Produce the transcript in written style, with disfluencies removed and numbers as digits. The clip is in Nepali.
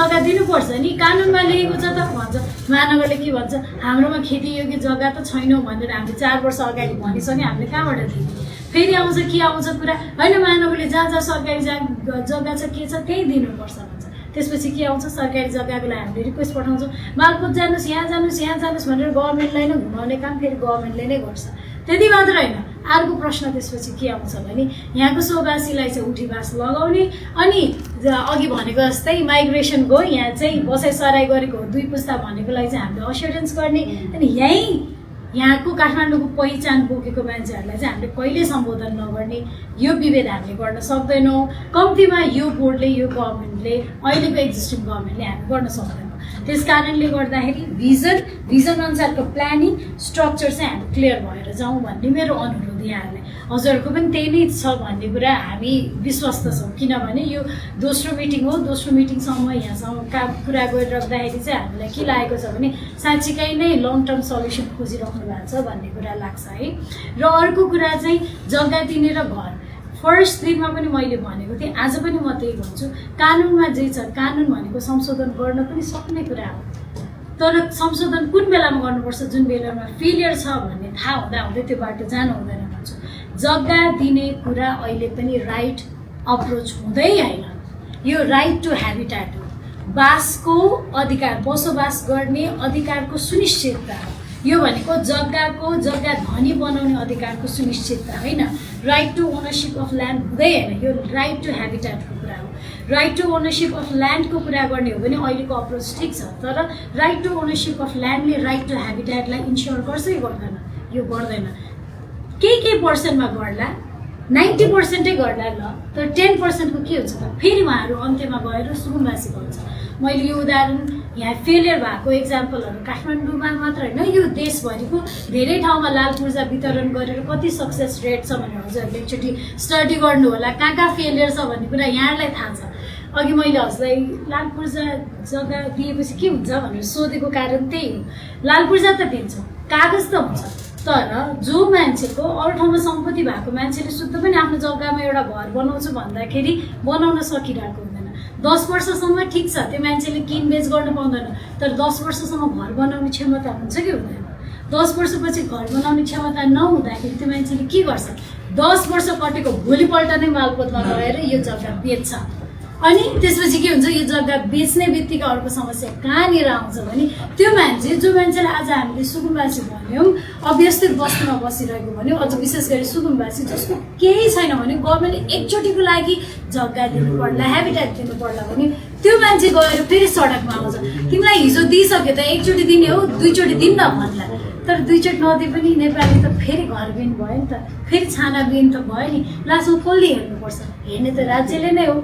जग्गा दिनुपर्छ नि, कानुनमा लेखेको छ त भन्छ। महानगरले के भन्छ, हाम्रोमा खेतीयोग्य जग्गा त छैन भनेर हामीले 4 वर्ष अगाडि भनिसक्यो, हामीले कहाँबाट दिने? फेरि आउँछ के आउँछ कुरा, होइन महानगरले जहाँ जहाँ सरकारी जग्गा छ के छ त्यही दिनुपर्छ भन्छ। त्यसपछि के आउँछ, सरकारी जग्गाको लागि हामीले रिक्वेस्ट पठाउँछौँ, मालपोत जानुहोस्, यहाँ जानुहोस् भनेर गभर्मेन्टलाई नै घुमाउने काम फेरि गभर्मेन्टले नै गर्छ। त्यति मात्र होइन, अर्को प्रश्न त्यसपछि के आउँछ भने यहाँको सोबासीलाई चाहिँ उठीबास लगाउने, अनि अघि भनेको जस्तै माइग्रेसनको यहाँ चाहिँ बसाइसराई गरेको 2 पुस्ता भनेकोलाई चाहिँ हामीले अस्योरेन्स गर्ने, अनि यहाँको काठमाडौँको पहिचान बोकेको मान्छेहरूलाई चाहिँ हामीले कहिले सम्बोधन नगर्ने, यो विभेद हामीले गर्न सक्दैनौँ। कम्तीमा यो बोर्डले, यो गभर्मेन्टले, अहिलेको एक्जिस्टिङ गभर्मेन्टले हामी गर्न सक्दैनौँ। त्यस कारणले गर्दाखेरि भिजन अनुसारको प्लानिङ स्ट्रक्चर चाहिँ हामी क्लियर भएर जाउँ भन्ने मेरो अनुरोध यहाँहरूलाई। हजुरहरूको पनि त्यही नै छ भन्ने कुरा हामी विश्वस्त छौँ, किनभने यो दोस्रो मिटिङ हो। दोस्रो मिटिङसम्म यहाँसम्म कुरा गरिराख्दाखेरि चाहिँ हामीलाई के लागेको छ भने साँच्चीकै नै लङ टर्म सल्युसन खोजिराख्नु भएको छ भन्ने कुरा लाग्छ है। र अर्को कुरा चाहिँ जग्गा दिने र घर, फर्स्ट दिनमा पनि मैले भनेको थिएँ, आज पनि म त्यही भन्छु, कानुनमा जे छ, कानुन भनेको संशोधन गर्न पनि सक्ने कुरा हो, तर संशोधन कुन बेलामा गर्नुपर्छ, जुन बेलामा फेलियर छ भन्ने थाहा हुँदै त्यो बाटो जानु हुँदैन भन्छु। जग्गा दिने कुरा अहिले पनि राइट अप्रोच हुँदै होइन, यो राइट टु हेबिटेट हो, बासको अधिकार, बसोबास गर्ने अधिकारको सुनिश्चितता हो। यो भनेको जग्गा धनी बनाउने अधिकारको सुनिश्चितता होइन, right to ownership of land हुँदै होइन, यो राइट टु हेबिटेटको कुरा हो। राइट टु ओनरसिप अफ ल्यान्डको कुरा गर्ने हो भने अहिलेको अप्रोच ठिक छ, तर राइट टु ओनरसिप अफ ल्यान्डले राइट टु हेबिटेटलाई इन्स्योर गर्छै गर्दैन, यो गर्दैन। केही पर्सेन्टमा गर्ला, 90% गर्ला ल, तर 10%को के हुन्छ त, फेरि उहाँहरू अन्त्यमा गएर सुकुम्बासी भन्छ। मैले यो उदाहरण यहाँ फेलियर भएको एक्जाम्पलहरू काठमाडौँमा मात्र होइन, यो देशभरिको धेरै ठाउँमा लाल पूर्जा वितरण गरेर कति सक्सेस रेट छ भनेर हजुरहरूले एकचोटि स्टडी गर्नु होला, कहाँ फेलियर छ भन्ने कुरा यहाँलाई थाहा छ। अघि मैले हजुरलाई लाल पूर्जा जग्गा दिएपछि के हुन्छ भनेर सोधेको कारण त्यही हो। लाल पूर्जा त दिन्छ, कागज त हुन्छ, तर जो मान्छेको अरू ठाउँमा सम्पत्ति भएको मान्छेले शुद्ध पनि आफ्नो जग्गामा एउटा घर बनाउँछु भन्दाखेरि बनाउन सकिरहेको हुँदैन। 10 वर्षसम्म ठिक छ, त्यो मान्छेले किनबेच गर्न पाउँदैन, तर 10 वर्षसम्म घर बनाउने क्षमता हुन्छ कि हुँदैन? 10 वर्षपछि घर बनाउने क्षमता नहुँदाखेरि त्यो मान्छेले के गर्छ, 10 वर्ष कटेको भोलिपल्ट नै मालपोतमा गएर यो जग्गा बेच्छ। अनि त्यसपछि के हुन्छ, यो जग्गा बेच्ने बित्तिकै अर्को समस्या कहाँनिर आउँछ भने त्यो मान्छे, जो मान्छेलाई आज हामीले सुकुम्बासी भन्यौँ, अव्यवस्थित बस्तीमा बसिरहेको भन्यौँ, अझ विशेष गरी सुकुम्बासी जसको केही छैन भने गभर्मेन्टले एकचोटिको लागि जग्गा दिनु पर्ला, हेबिटेट दिनु पर्ला भने त्यो मान्छे गएर फेरि सडकमा आउँछ। तिमीलाई हिजो दिइसक्यो त, एकचोटि दिने हो, 2 चोटि दिन्न भन्ला, तर 2 चोटि नदिए पनि नेपाली त फेरि घरबिन भयो नि त, फेरि छानाबिन त भयो नि, लास्टमा कसले हेर्नुपर्छ? हेर्ने त राज्यले नै हो।